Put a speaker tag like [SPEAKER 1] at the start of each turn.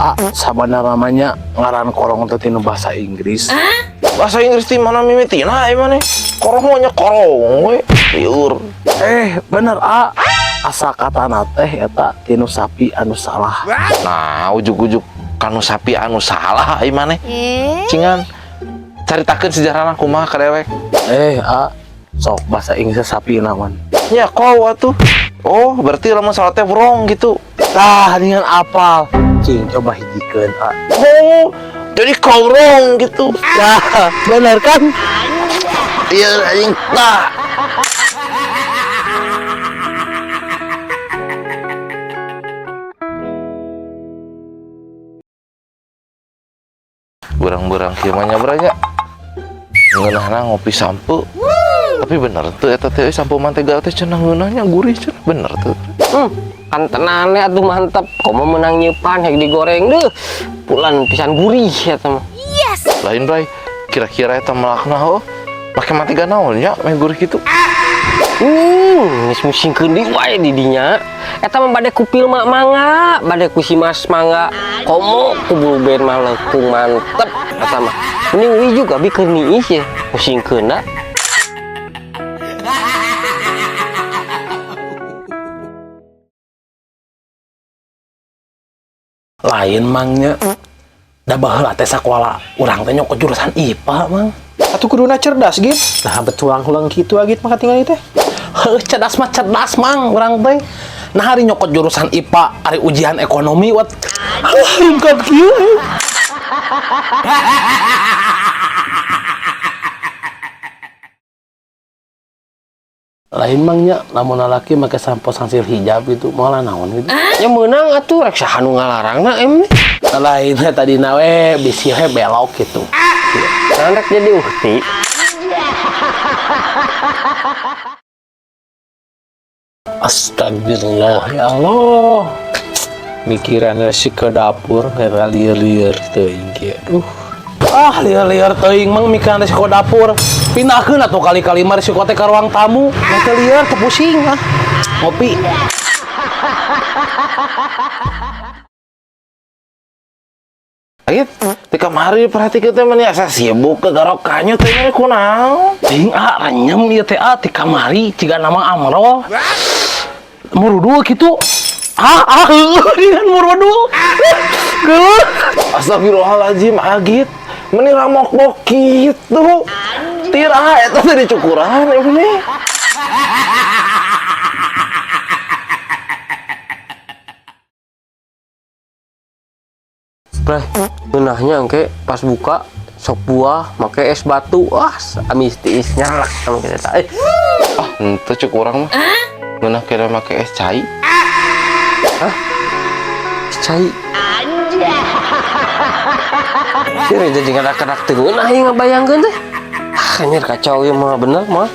[SPEAKER 1] Ah, sabenerna namanya ngaran korong teh tina bahasa Inggris.
[SPEAKER 2] Bahasa Inggris ti mana mimitina ieu maneh? Korong mah nya korong we. Liur.
[SPEAKER 1] Eh, bener ah. Asa katana teh eta tinu sapi anu salah.
[SPEAKER 2] Nah, ujug-ujug kanu sapi anu salah ieu maneh. Cingan caritakeun sejarahna kumaha ka dewek.
[SPEAKER 1] Eh, ah, sok bahasa Inggrisnya sapi naon?
[SPEAKER 2] Nya kau atuh. Oh, berarti lamun salah teh wrong gitu.
[SPEAKER 1] Tah, dengan apal. Cing, coba hijikeun, ah.
[SPEAKER 2] Oh, jadi kau wrong gitu.
[SPEAKER 1] Nah, bener kan?
[SPEAKER 2] Iya anjing. Tah. Berang-berang kieu mah nya bray nya. Ngeunahna ngopi sampe. Tapi bener tuh eta teh sampe mantega teh cenah ngeunahnya gurih cenah bener tuh.
[SPEAKER 3] Kan tenane atuh mantep. Komo menang nyeupan hek digoreng deuh. Pulan pisan gurih eta mah.
[SPEAKER 4] Yes.
[SPEAKER 2] Lain bray, kira-kira eta melakna heuh. Make mantega naon nya meh gurih kitu.
[SPEAKER 3] Geus musingkeun deui wae di dinya. Eta mah bade ku Pilma mangga, bade ku si Mas mangga. Komo ku Blue Band mah leukung mantep eta mah. Mending uih juga abi keur niis ye, musingkeun da.
[SPEAKER 1] Lain mangnya. Da baheula teh sakola urang teh nyokot jurusan IPA, Mang.
[SPEAKER 5] Atuh kuduna cerdas gitu. Nah, betulang hulang kitu agit mah katingali teh.
[SPEAKER 1] Heuh, cerdas mah cerdas, Mang, urang teh. Nah, hari nyokot jurusan IPA, hari ujian ekonomi wat. Heuh, rungkad kieu. Lain mangnya, lamun lalaki make sampo Sunsilk hijab gitu, moal naon gitu.
[SPEAKER 3] Ya meunang atuh rek saha nu ngalarangna em.
[SPEAKER 1] Lain teh tadi nawe bisi we belok gitu.
[SPEAKER 3] Nah, rek jadi uhti.
[SPEAKER 5] Astagfirullah ya Allah. Mikiran si ke dapur ngera lieur-lieur teuing kieu. Duh.
[SPEAKER 1] Ah, lieur-lieur teuing mang mikiran resiko dapur. Pindahkeun atuh kali-kali mah resiko teh ka ruang tamu. Mah lieur teu pusing ah. Ngopi.
[SPEAKER 2] Agit, di kamari perhatikeun teh meni asa sibuk ke garok kanyu teh nya kunaon?
[SPEAKER 1] Ting ah renyem ieu teh ah ti kamari ciga nama amrol. Murudul kitu. Ah ah heueuh dengan murudul. Geuleuh.
[SPEAKER 2] Astagfirullahaladzim, Agit. Meni ramok-mok kitu. Tira eta teh dicukuran ieu meni.
[SPEAKER 3] Bray, ngeunahnya engke pas buka sop buah make es batu. Wah, amis tiis nyalak sama kita teh.
[SPEAKER 2] Ah, henteu cek urang mah. Ngeunah kira make es cai.
[SPEAKER 3] Hah? Es cai. Kira jadi ngadak-ngadak teu ngeunah ieu ngabayangkeun teh. Ah, anjir kacau ieu mah bener mah.